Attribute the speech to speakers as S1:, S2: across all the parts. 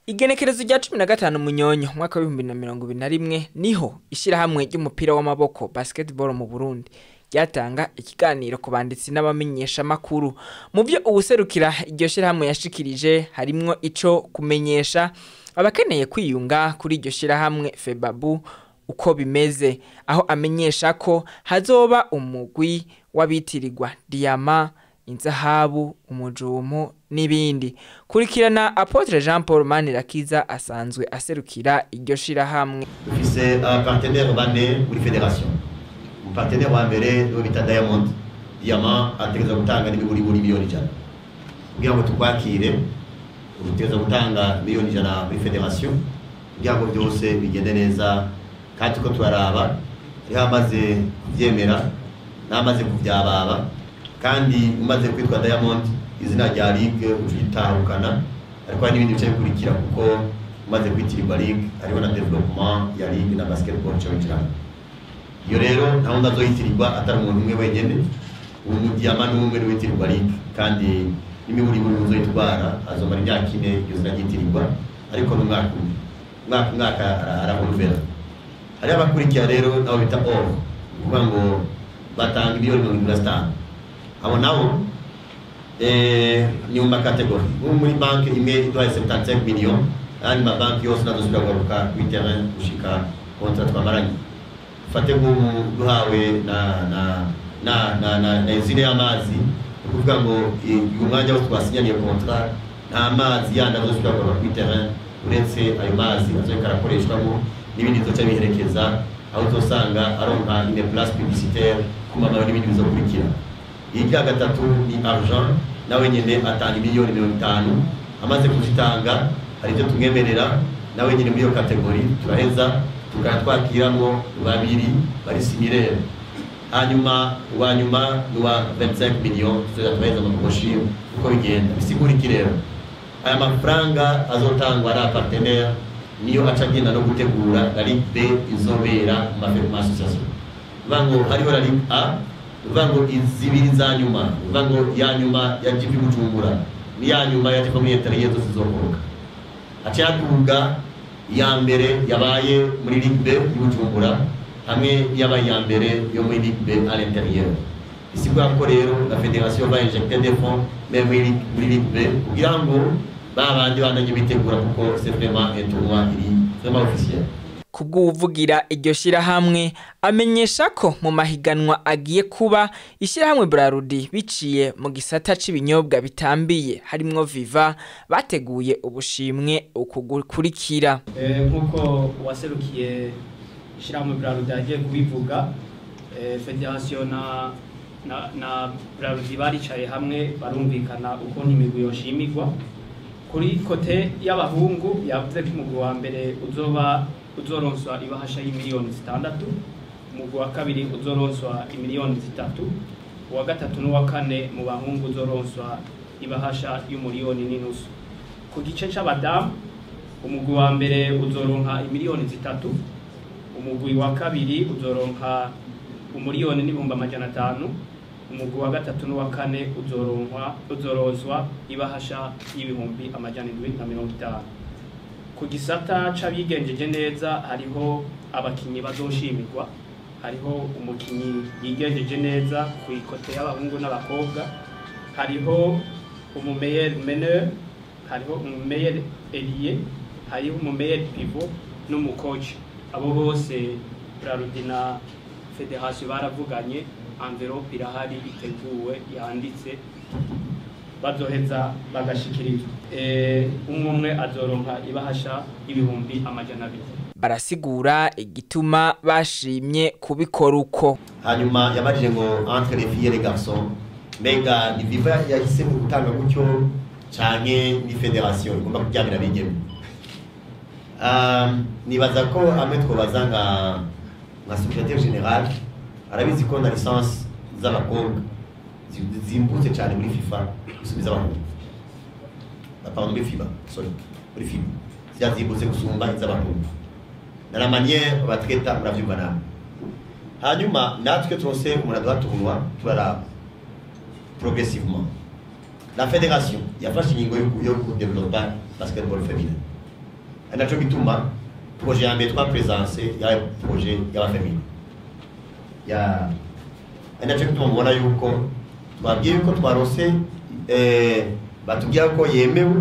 S1: Igenekerezo rya 15 Munyonyo mwaka wa 2021 niho ishirahamwe ry'umupira w'amaboko basketball mu Burundi ryatanga ikiganiro ku banditsi n'abamenyesha makuru. Mu byo uwuserukira iryo shirahamwe yashikirije harimwo ico kumenyesha abakeneye kwiyunga kuri iryo shirahamwe FEBABU uko bimeze, aho amenyesha ko hazoba umugwi wabitirirwa diamant, inzahabu, umujumu n'ibindi. Kurikirana Apotre Jean Paul Manirakiza asanzwe aserukira iryo shirahamwe.
S2: Dufise partenaire bane muri fédération. Partenaire wa mbere niwe bita Diamond. Diamant ategerezwa gutanga n'ibiguriguri 100,000,000 kugira ngo tukwakire. Utegerezwa gutanga 100,000,000 muri fédération kugira ngo byose bigende neza, kandi ko turaraba hariho amaze kuvyemera n'amaze kuvyababa, kandi umaze kwitwa Diamond izina rya ligue ucitahukana, ariko hari n'ibindi bice bikurikira kuko umaze kwitirirwa ligue hariho na développement ya ligue na basketball cyo winjiramo. Iyo rero nta wundi azoyitirirwa atari umuntu umwe wenyene, umudiyama n'umwe niwe witirirwa ligue, kandi n'imiburiburi uzoyitwara azomara imyaka 4 iryo zina ryitirirwa, ariko n'umwaka umwe umwaka umwaka arahuruvera. Hariho abakurikira rero nabo bita or, ni ukuvuga ngo batanga 75,000,000. Abo nabo ni mu ma catégories. Nko muri banki imwe iduhaye 75 millions, ayandi mabanki yose nazosubira kugaruka kuri terrain gushika contrat twamaranye. Fate nk'ubu duhawe na usine y'amazi, ni ukuvuga ngo uyu mwanya wose twasinyaniye contrat nta mazi yandi azosubira kugaruka kuri terrain uretse ayo mazi azoka arakoreshwamo n'ibindi bizoca biherekeza, aho uzosanga aronka une place publicitaire ku mamayo n'ibindi bizokurikira. Irya gatatu ni argent, nawe nyene atanga 50,000,000. Amaze kuzitanga hari ibyo tumwemerera, nawe nyene muri iyo catégorie turaheza tukaba twakiramwo babiri bari similaire. Hanyuma uwa nyuma ni uwa 25 millions, tuzoza turaheza mu brochure uko bigenda. Bisigura iki rero? Aya mafaranga azotangwa na partenaire niyo aca agenda no gutegura la Ligue B izobera mu ma association. Bivuga ngo hariho la Ligue A, bivuga ngo izibiri za nyuma, bivuga ngo ya nyuma ya GP Bujumbura ni ya nyuma ya GP muri intérieur zose zizokoroka. Aca yaduga ya mbere yabaye muri Ligue B y'Bujumbura hamwe yabaye ya mbere yo muri Ligue B à l'intérieur. Isigura ko rero la fédération va injecter des fonds mais muri Ligue B kugira ngo babandi bandanye bitegura, kuko c'est vraiment un tournoi iri vraiment officiel.
S1: Kubw'uwuvugira iryo shirahamwe amenyesha ko mu mahiganwa agiye kuba ishirahamwe Brarudi biciye mu gisata c'ibinyobwa bitambiye harimwo Viva bateguye ubushimwe ukugukurikira.
S3: Nkuko waserukiye ishirahamwe Brarudi agiye kubivuga, fédération na Brarudi baricaye hamwe barumvikana uko imigwi yoshimirwa. Kuri côté y'abahungu yavuze ko umugwi wa mbere uzoba uzoronswa ibahasha y'6 miliyoni, umugwi wa kabiri uzoronswa 3 miliyoni, uwa gatatu n'uwa kane mu bahungu uzoronswa ibahasha y'1.5 miliyoni. Ku gice c'abadamu umugwi wa mbere uzoronka 3 miliyoni, umugwi wa kabiri uzoronka 1.5 miliyoni, umugwi wa gatatu n'uwa kane uzoronswa ibahasha y'750,000. Ku gisata c'abigenjeje neza hariho abakinyi bazoshimirwa, hariho umukinyi yigenjeje neza ku i côté y'abahungu n'abakobwa, hariho umu meilleur meneur, hariho umu meilleur ailier, hariho umu meilleur pivot n'umu coach. Abo bose Brarudi na fédération baravuganye, enveloppe irahari iteguwe yanditse, bazoheza bagashikirizwa. Umwe umwe azoronka ibahasha 200,000.
S1: Barasigura igituma bashimye kubikora uko.
S2: Hanyuma yabajije ngo entre les filles et les garçons, mbega ni Viva yahisemo gutanga gutyo canke ni fédération igomba kuryamira abigeme? Nibaza ko amwe twobaza nka secrétaire général arabizi ko na licence z'abakobwa zimbutse cyane muri FIFA gusubiza abahungu. Pardon, muri FIBA, sorry, muri FIBA zimbutse gusumba iz'abahungu na la manière batraita, muravyumva namwe. Hanyuma natwe turonse umuntu aduha tournoi, turaraba progressivement. La fédération yafashe ingingo yo kudevelopa basketball féminin. Ari naco gituma projet ya mbere twa présence ya projet y'aba féminines ya, ari naco gituma mubona yuko twabwiye yuko twarose, batubwira ko yemewe,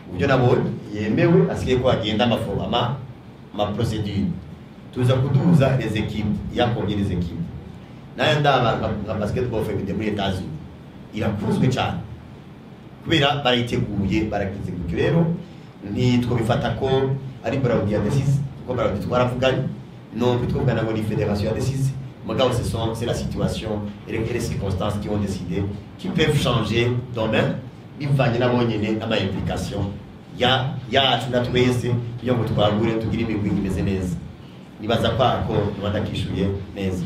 S2: uburyo nabonye yemewe, asigaye ko hagenda ama procédure, tuza kuduza les équipes. Ya combien les équipes nayo ndaba nka basketball féminin muri États-Unis irakunzwe cyane kubera barayiteguye, baragize gutyo. Rero ntitwobifata ko ari Brarudi ya décide, kuko Brarudi twaravuganye, non twovugana ngo ni fédération ya décide. Mugabo ce sont c'est la situation et les circonstances qui ont décidé, qui peuvent changer demain bivanye nabo nyene ama implication ya yacu na twese kugira ngo twagure, tugire imigwi imeze neza. Nibaza kwako ndakishuye neza.